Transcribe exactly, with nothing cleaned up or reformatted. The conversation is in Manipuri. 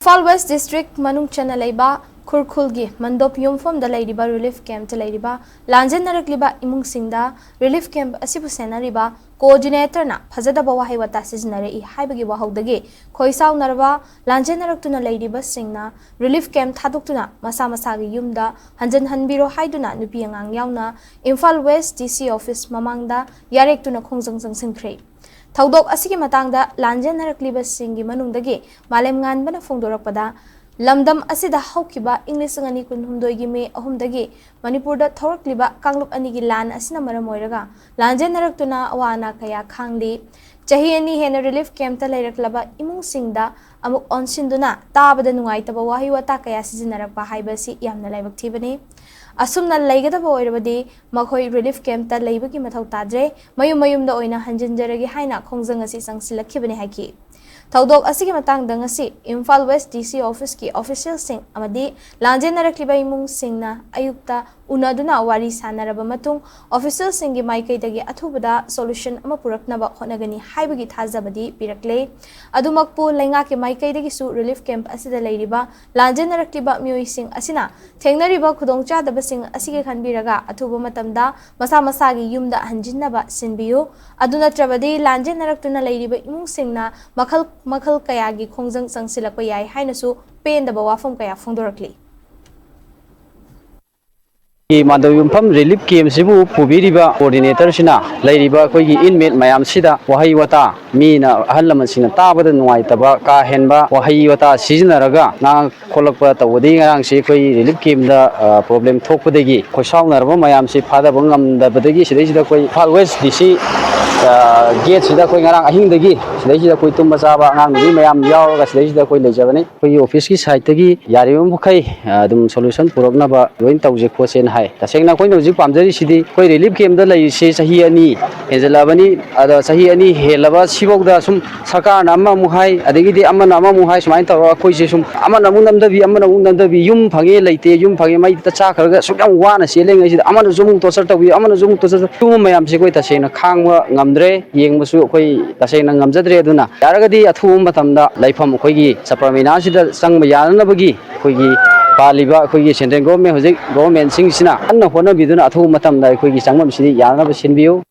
ꯏꯝꯐꯥꯜ ꯋꯦꯁ ꯗꯤꯁꯇ꯭ꯔꯤꯛ ꯃꯅꯨꯡ ꯆꯟꯅ ꯂꯩꯕ ꯈꯨꯔꯈꯨꯜꯒꯤ ꯃꯟꯗꯣꯞ ꯌꯨꯝꯐꯝꯗ ꯂꯩꯔꯤꯕ ꯔꯤꯂꯤꯐ ꯀꯦꯝꯞꯇ ꯂꯩꯔꯤꯕ ꯂꯥꯟꯖꯦꯟꯅꯔꯛꯂꯤꯕ ꯏꯃꯨꯡꯁꯤꯡꯗ ꯔꯤꯂꯤꯐ ꯀꯦꯝꯞ ꯑꯁꯤꯕꯨ ꯁꯦꯟꯅꯔꯤꯕ ꯀꯣꯑꯣꯔꯗꯤꯅꯦꯇꯔꯅ ꯐꯖꯗꯕ ꯋꯥꯍꯩ ꯋꯥꯇꯥ ꯁꯤꯖꯤꯟꯅꯔꯛꯏ ꯍꯥꯏꯕꯒꯤ ꯋꯥꯍꯧꯗꯒꯤ ꯈꯣꯏꯁꯥꯎꯅꯔꯕ ꯂꯥꯟꯖꯦꯟꯅꯔꯛꯇꯨꯅ ꯂꯩꯔꯤꯕꯁꯤꯡꯅ ꯔꯤꯂꯤꯐ ꯀꯦꯝꯞ ꯊꯥꯗꯣꯛꯇꯨꯅ ꯃꯁꯥ ꯃꯁꯥꯒꯤ ꯌꯨꯝꯗ ꯍꯟꯖꯤꯟꯍꯟꯕꯤꯔꯣ ꯍꯥꯏꯗꯨꯅ ꯅꯨꯄꯤ ꯑꯉꯥꯡ ꯌꯥꯎꯅ ꯏꯝꯐꯥꯜ ꯋꯦꯁ ꯗꯤ ꯁꯤ ꯑꯣꯐꯤꯁ ꯃꯃꯥꯡꯗ ꯌꯥꯔꯦꯛꯇꯨꯅ ꯈꯣꯡꯖꯪ ꯆꯪꯁꯤꯟꯈ꯭ꯔꯦ꯫ ꯊꯧꯗꯣꯛ ꯑꯁꯤꯒꯤ ꯃꯇꯥꯡꯗ ꯂꯥꯟꯖꯦꯟꯅꯔꯛꯂꯤꯕꯁꯤꯡꯒꯤ ꯃꯅꯨꯡꯗꯒꯤ ꯃꯥꯂꯦꯝ ꯉꯥꯟꯕꯅ ꯐꯣꯡꯗꯣꯔꯛꯄꯗ, ꯂꯝꯗꯝ ꯑꯁꯤꯗ ꯍꯧꯈꯤꯕ ꯏꯪ ꯂꯤꯁꯤꯡ ꯑꯅꯤ ꯀꯨꯟꯍꯨꯝꯗꯣꯏꯒꯤ ꯃꯦ ꯑꯍꯨꯝꯗꯒꯤ ꯃꯅꯤꯄꯨꯔꯗ ꯊꯣꯔꯛꯂꯤꯕ ꯀꯥꯡꯂꯨꯞ ꯑꯅꯤꯒꯤ ꯂꯥꯟ ꯑꯁꯤꯅ ꯃꯔꯝ ꯑꯣꯏꯔꯒ ꯂꯥꯟꯖꯦꯟꯅꯔꯛꯇꯨꯅ ꯑꯋꯥ ꯑꯅꯥ ꯀꯌꯥ ꯈꯥꯡꯂꯤ꯫ ꯆꯍꯤ ꯑꯅꯤ ꯍꯦꯟꯅ ꯔꯤꯂꯤꯐ ꯀꯦꯝꯞꯇ ꯂꯩꯔꯛꯂꯕ ꯏꯃꯨꯡꯁꯤꯡꯗ ꯑꯃꯨꯛ ꯑꯣꯟꯁꯤꯟꯗꯨꯅ ꯇꯥꯕꯗ ꯅꯨꯡꯉꯥꯏꯇꯕ ꯋꯥꯍꯩ ꯋꯥꯇꯥ ꯀꯌꯥ ꯁꯤꯖꯤꯟꯅꯔꯛꯄ ꯍꯥꯏꯕꯁꯤ ꯌꯥꯝꯅ ꯂꯥꯏꯕꯛ ꯊꯤꯕꯅꯤ꯫ ꯑꯁꯨꯝꯅ ꯂꯩꯒꯗꯕ ꯑꯣꯏꯔꯕꯗꯤ ꯃꯈꯣꯏ ꯔꯤꯂꯤꯐ ꯀꯦꯝꯞꯇ ꯂꯩꯕꯒꯤ ꯃꯊꯧ ꯇꯥꯗ꯭ꯔꯦ, ꯃꯌꯨꯝ ꯃꯌꯨꯝꯗ ꯑꯣꯏꯅ ꯍꯟꯖꯤꯟꯖꯔꯒꯦ ꯍꯥꯏꯅ ꯈꯣꯡꯖꯪ ꯑꯁꯤ ꯆꯪꯁꯤꯜꯂꯛꯈꯤꯕꯅꯤ ꯍꯥꯏꯈꯤ꯫ ꯊꯧꯗꯣꯛ ꯑꯁꯤꯒꯤ ꯃꯇꯥꯡꯗ ꯉꯁꯤ ꯏꯝꯐꯥꯜ ꯋꯦꯁ ꯗꯤ ꯁꯤ ꯑꯣꯐꯤꯁꯀꯤ ꯑꯣꯐꯤꯁꯤꯌꯦꯜꯁꯤꯡ ꯑꯃꯗꯤ ꯂꯥꯟꯖꯦꯟꯅꯔꯛꯂꯤꯕ ꯏꯃꯨꯡꯁꯤꯡꯅ ꯑꯌꯨꯛꯇ ꯎꯅꯗꯨꯅ ꯋꯥꯔꯤ ꯁꯥꯟꯅꯔꯕ ꯃꯇꯨꯡ, ꯑꯣꯐꯤꯁꯤꯌꯦꯜꯁꯤꯡꯒꯤ ꯃꯥꯏꯀꯩꯗꯒꯤ ꯑꯊꯨꯕꯗ ꯁꯣꯂꯨꯁꯟ ꯑꯃ ꯄꯨꯔꯛꯅꯕ ꯍꯣꯠꯅꯒꯅꯤ ꯍꯥꯏꯕꯒꯤ ꯊꯥꯖꯕꯗꯤ ꯄꯤꯔꯛꯂꯦ꯫ ꯑꯗꯨꯃꯛꯄꯨ, ꯂꯩꯉꯥꯛꯀꯤ ꯃꯥꯏꯀꯩꯗꯒꯤꯁꯨ ꯔꯤꯂꯤꯐ ꯀꯦꯝꯞ ꯑꯁꯤꯗ ꯂꯩꯔꯤꯕ ꯂꯥꯟꯖꯦꯟꯅꯔꯛꯂꯤꯕ ꯃꯤꯑꯣꯏꯁꯤꯡ ꯑꯁꯤꯅ ꯊꯦꯡꯅꯔꯤꯕ ꯈꯨꯗꯣꯡꯆꯥꯗꯕꯁꯤꯡ ꯑꯁꯤꯒꯤ ꯈꯟꯕꯤꯔꯒ ꯑꯊꯨꯕ ꯃꯇꯝꯗ ꯃꯁꯥ ꯃꯁꯥꯒꯤ ꯌꯨꯝꯗ ꯍꯟꯖꯤꯟꯅꯕ ꯁꯤꯟꯕꯤꯌꯨ꯫ ꯑꯗꯨ ꯅꯠꯇ꯭ꯔꯕꯗꯤ ꯂꯥꯟꯖꯦꯟꯅꯔꯛꯇꯨꯅ ꯂꯩꯔꯤꯕ ꯏꯃꯨꯡꯁꯤꯡꯅ ꯃꯈꯜ ꯃꯈꯜ ꯀꯌꯥꯒꯤ ꯈꯣꯡꯖꯪ ꯆꯪꯁꯤꯜꯂꯛꯄ ꯌꯥꯏ ꯍꯥꯏꯅꯁꯨ ꯄꯦꯟꯗꯕ ꯋꯥꯐꯝ ꯀꯌꯥ ꯐꯣꯡꯗꯣꯔꯛꯂꯤ꯫ ꯃꯥꯟꯗꯧ ꯌꯨꯝꯐꯝ ꯔꯤꯂꯤꯐ ꯀꯦꯝꯞꯁꯤꯕꯨ ꯄꯨꯕꯤꯔꯤꯕ ꯀꯣꯑꯣꯔꯗꯤꯅꯦꯇꯔꯁꯤꯅ ꯂꯩꯔꯤꯕ ꯑꯩꯈꯣꯏꯒꯤ ꯏꯟꯃꯦꯠ ꯃꯌꯥꯝꯁꯤꯗ ꯋꯥꯍꯩ ꯋꯥꯇꯥ, ꯃꯤꯅ, ꯑꯍꯜ ꯂꯃꯟꯁꯤꯡꯅ ꯇꯥꯕꯗ ꯅꯨꯡꯉꯥꯏꯇꯕ ꯀꯥ ꯍꯦꯟꯕ ꯋꯥꯍꯩ ꯋꯥꯇꯥ ꯁꯤꯖꯤꯟꯅꯔꯒ ꯉꯥꯡ ꯈꯣꯠꯂꯛꯄ ꯇꯧꯕꯗꯒꯤ ꯉꯔꯥꯡꯁꯤ ꯑꯩꯈꯣꯏ ꯔꯤꯂꯤꯐ ꯀꯦꯝꯞꯇ ꯄ꯭ꯔꯣꯕ꯭ꯂꯦꯝ ꯊꯣꯛꯄꯗꯒꯤ ꯈꯣꯏꯁꯥꯎꯅꯔꯕ ꯃꯌꯥꯝꯁꯤ ꯐꯥꯗꯕ ꯉꯝꯗꯕꯗꯒꯤ ꯁꯤꯗꯩꯁꯤꯗ ꯑꯩꯈꯣꯏ ꯏꯝꯐꯥꯜ ꯋꯦꯁ ꯗꯤ ꯁꯤ ꯒꯦꯠꯁꯤꯗ ꯑꯩꯈꯣꯏ ꯉꯔꯥꯡ ꯑꯍꯤꯡꯗꯒꯤ ꯁꯤꯗꯩꯁꯤꯗ ꯑꯩꯈꯣꯏ ꯇꯨꯝꯕ ꯆꯥꯕ ꯑꯉꯥꯡ ꯅꯨꯕꯤ ꯃꯌꯥꯝ ꯌꯥꯎꯔꯒ ꯁꯤꯗꯩꯁꯤꯗ ꯑꯩꯈꯣꯏ ꯂꯩꯖꯕꯅꯤ꯫ ꯑꯩꯈꯣꯏꯒꯤ ꯑꯣꯐꯤꯁꯀꯤ ꯁꯥꯏꯠꯇꯒꯤ ꯌꯥꯔꯤꯕ ꯃꯈꯩ ꯑꯗꯨꯝ ꯁꯣꯂꯨꯁꯟ ꯄꯨꯔꯛꯅꯕ ꯂꯣꯏꯅ ꯇꯧꯁꯦ ꯈꯣꯠꯁꯦꯅ ꯍꯥꯏ꯫ ꯇꯁꯦꯡꯅ ꯑꯩꯈꯣꯏꯅ ꯍꯧꯖꯤꯛ ꯄꯥꯝꯖꯔꯤꯁꯤꯗꯤ ꯑꯩꯈꯣꯏ ꯔꯤꯂꯤꯐ ꯀꯦꯝꯞꯇ ꯂꯩꯔꯤꯁꯤ ꯆꯍꯤ ꯑꯅꯤ ꯍꯦꯟꯖꯜꯂꯛꯑꯕꯅꯤ꯫ ꯑꯗꯣ ꯆꯍꯤ ꯑꯅꯤ ꯍꯦꯜꯂꯕ ꯁꯤꯐꯥꯎꯗ ꯁꯨꯝ ꯁꯔꯀꯥꯔꯅ ꯑꯃꯃꯨꯛ ꯍꯥꯏ, ꯑꯗꯒꯤꯗꯤ ꯑꯃꯅ ꯑꯃꯃꯨꯛ ꯍꯥꯏ, ꯁꯨꯃꯥꯏꯅ ꯇꯧꯔꯒ ꯑꯩꯈꯣꯏꯁꯦ ꯁꯨꯝ ꯑꯃꯅ ꯑꯃꯨꯛ ꯅꯝꯊꯕꯤ, ꯑꯃꯅ ꯑꯃꯨꯛ ꯅꯝꯊꯕꯤ, ꯌꯨꯝ ꯐꯪꯉꯦ ꯂꯩꯇꯦ, ꯌꯨꯝ ꯐꯪꯉꯦ ꯃꯩ ꯆꯥꯈ꯭ꯔꯒ ꯑꯁꯨꯛ ꯌꯥꯝ ꯋꯥꯅ ꯆꯦꯜꯂꯤꯉꯩꯁꯤꯗ ꯑꯃꯅꯁꯨ ꯑꯃꯨꯛ torture ꯇꯧꯕꯤ, ꯑꯃꯅꯁꯨ ꯑꯃꯨꯛ torture ꯇꯧꯕꯤ, ꯁꯤꯒꯨꯝꯕ ꯃꯌꯥꯝꯁꯦ ꯑꯩꯈꯣꯏ ꯇꯁꯦꯡꯅ ꯈꯥꯡꯕ ꯉꯝꯗ꯭ꯔꯦ, ꯌꯦꯡꯕꯁꯨ ꯑꯩꯈꯣꯏ ꯇꯁꯦꯡꯅ ꯉꯝꯖꯗ꯭ꯔꯦ꯫ ꯑꯗꯨꯅ ꯌꯥꯔꯒꯗꯤ ꯑꯊꯨꯕ ꯃꯇꯝꯗ ꯂꯩꯐꯝ ꯑꯩꯈꯣꯏꯒꯤ ꯁꯄ꯭ꯔꯃꯤꯅꯥꯁꯤꯗ ꯆꯪꯕ ꯌꯥꯅꯅꯕꯒꯤ ꯑꯩꯈꯣꯏꯒꯤ ꯄꯥꯜꯂꯤꯕ ꯑꯩꯈꯣꯏꯒꯤ central government, ꯍꯧꯖꯤꯛ governmentꯁꯤꯡꯁꯤꯅ ꯀꯟꯅ ꯍꯣꯠꯅꯕꯤꯗꯨꯅ ꯑꯊꯨꯕ ꯃꯇꯝꯗ ꯑꯩꯈꯣꯏꯒꯤ ꯆꯪꯐꯝꯁꯤꯗꯤ ꯌꯥꯅꯅꯕ ꯁꯤꯟꯕꯤꯌꯨ꯫